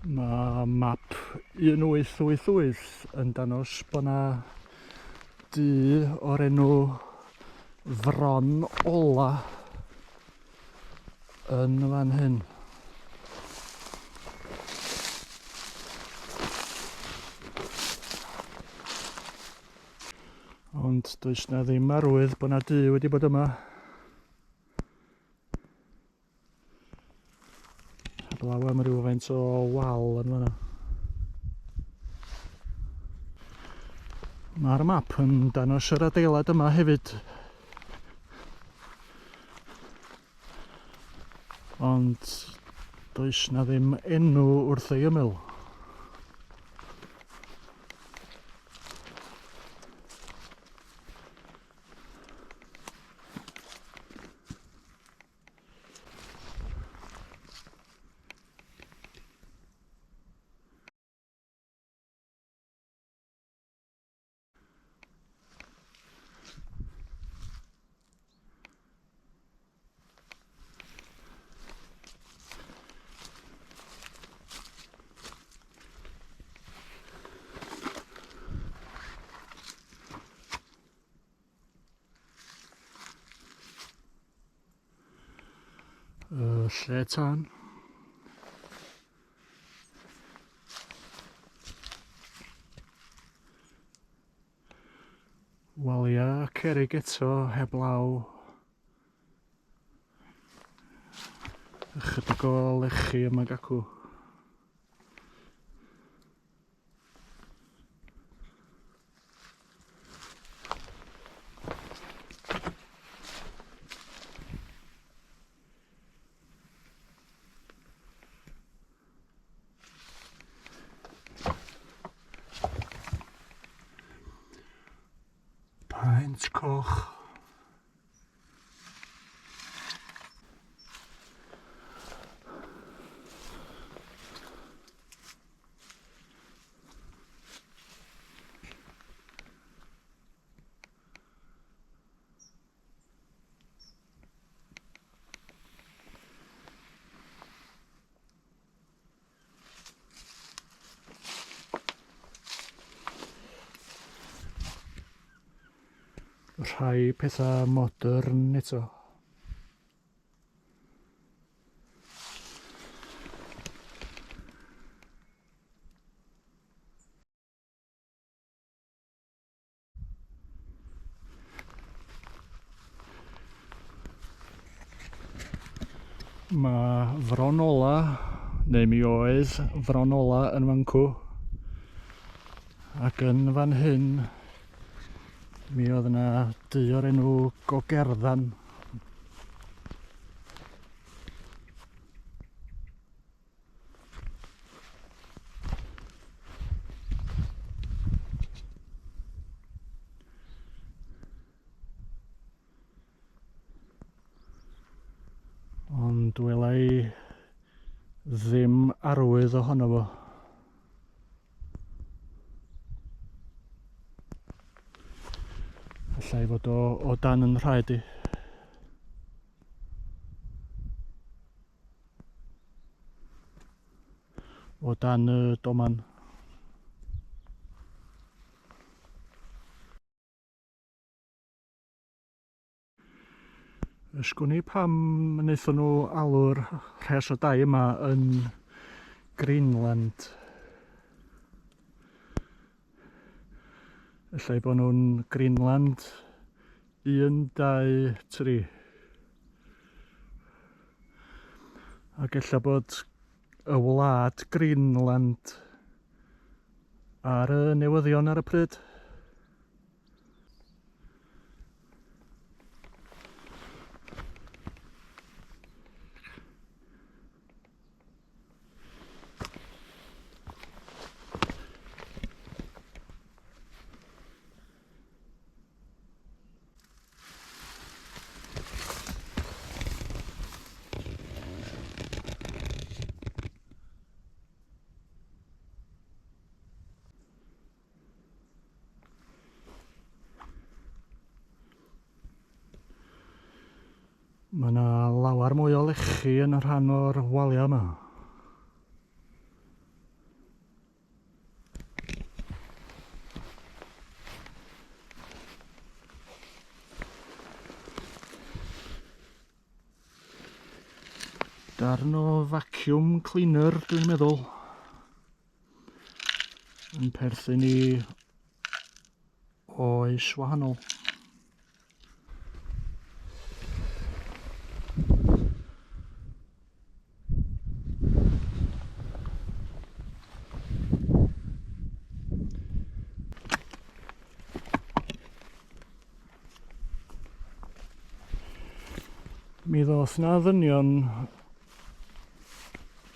Mae map 1888 yn dangos bod 'na dŷ o'r enw Fron Ola yn fan hyn. Ond does 'na ddim arwydd bod 'na dŷ wedi bod yma. Heblaw am rhywfaint o wal yn fanna. Mae'r map yn dangos yr adeilad yma hefyd. Ond does na ddim enw wrth ei ymyl. Y lle tân. Waliau cerrig eto heblaw ychydig o lechi yma gacw. Paent coch. Rhai pethau modern eto. Mae Fron Ola, neu mi oedd Fron Ola yn fancw, ac yn fan hyn mi oedd yna dŷ o'r enw Gogerddan. Ond wela i ddim arwydd ohono fo. Allai fod o o dan yn rhaid i. O dan y doman. Ysgwn i pam wnaethon nhw alw'r rhes o dai yma yn Greenland. Ella eu bod nhw'n Greenland 1, 2, 3. Ac ella bod y wlad Greenland ar y newyddion ar y pryd. Mae yna lawer mwy o lechi yn y rhan o'r waliau yma. Darn o vacuum cleaner, dwi'n meddwl. Yn perthyn i oes wahanol. Mi ddoth na ddynion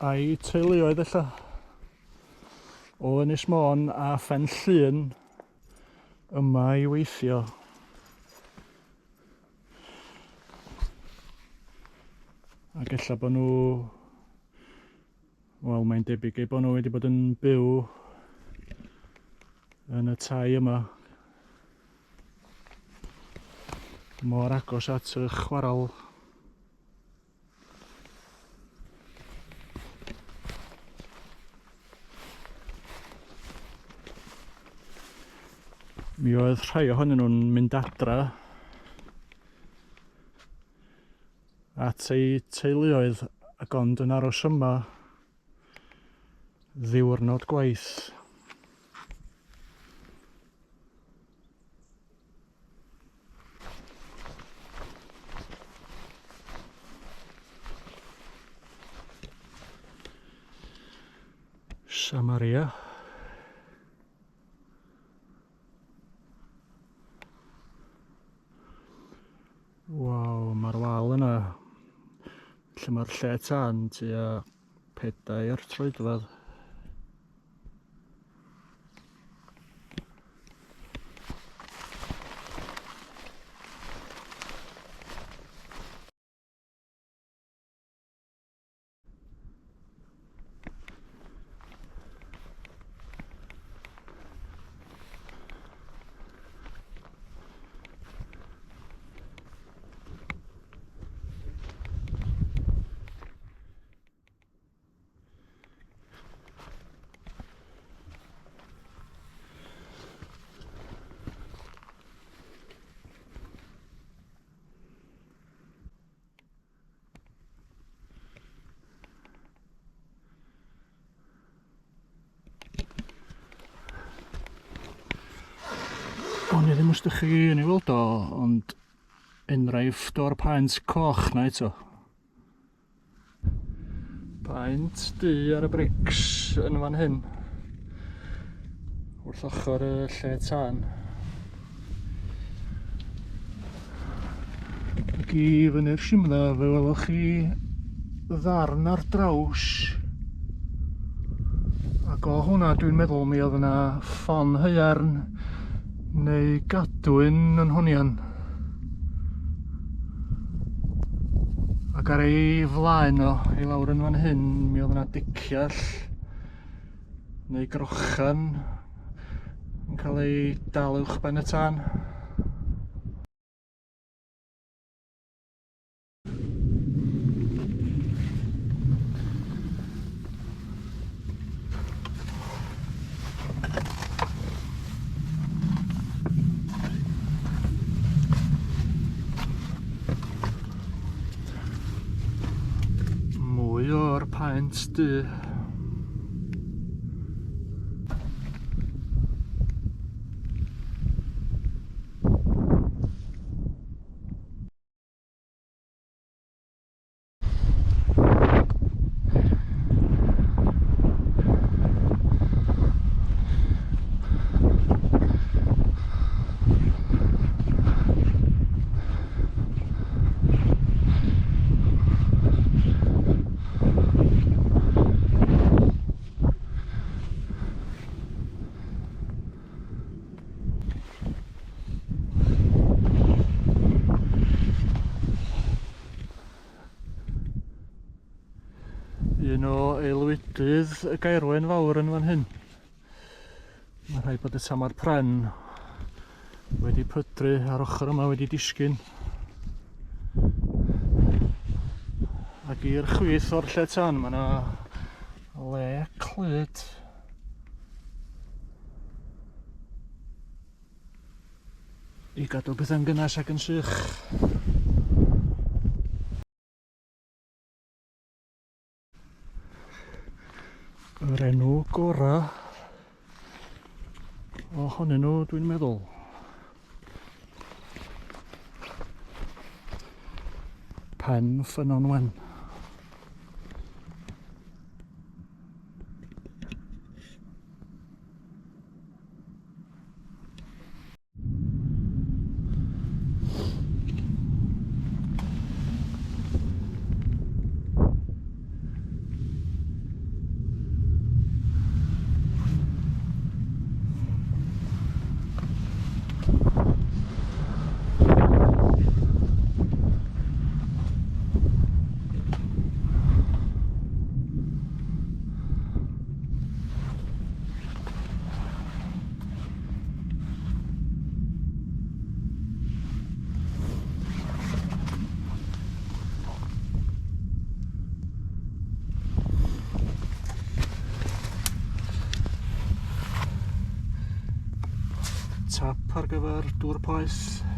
a'i teuluoedd ella o Ynys Môn a Phen Llŷn yma i weithio. Ac ella bod nhw... Wel, mae'n debyg eu bod nhw wedi bod yn byw yn y tai yma. Mor agos at y chwarel. Mi oedd rhai ohonyn nhw'n mynd adra at eu teuluoedd ac ond yn aros yma ddiwrnod gwaith. Samaria. Waw, mae'r wal yna, lle mae'r lle tân, tua 4 troedfedd. O'n i ddim os ydych chi yn ei weld o, ond enghraifft o'r paent coch na eto. Paent du ar y brics yn fan hyn. Wrth ochr y lle tân. Ac i fyny'r simdda fe welwch chi ddarn ar draws. Ac o hwnna dwi'n meddwl mi oedd yna ffon haearn neu gadwyn yn honian. Ac ar ei flaen o, i lawr yn fan hyn, mi oedd yna diciall neu grochan yn cael ei dal uwch ben y tân. Mwy o'r paent du. Un o aelwydydd y Gaerwen Fawr yn fan hyn. Mae rhaid bod y tamar pren wedi pydru a'r ochr yma wedi disgyn. Ac i'r chwith o'r lle tân mae yna le clyd. I gadw pethau'n gynnes ac yn sych. Yr enw gora ohonyn nhw, dwi'n meddwl. Pen Ffynnon Wen. Tap ar gyfer dŵr poeth.